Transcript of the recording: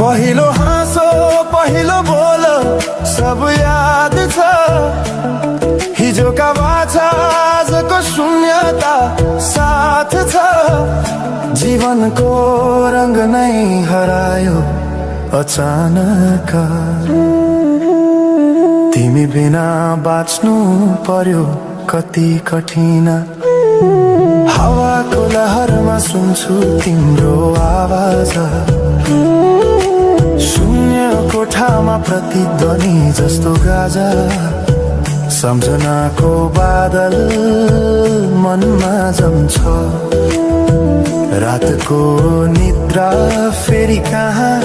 पहिलो हाँसो पहिलो बोल सब याद छ, हिजोका बाछा आजको शून्यता साथ छ। जीवनको रंग नै हरायो अचानक, तिमी बिना बाँच्नु पर्यो कति कठिन। हावाको लहरमा सुन्छु तिम्रो आवाज, शून्य कोठामा प्रतिध्वनि जस्तो गाजा। सम्झनाको बादल मनमा जम्छ, रातको निद्रा फेरि कहाँ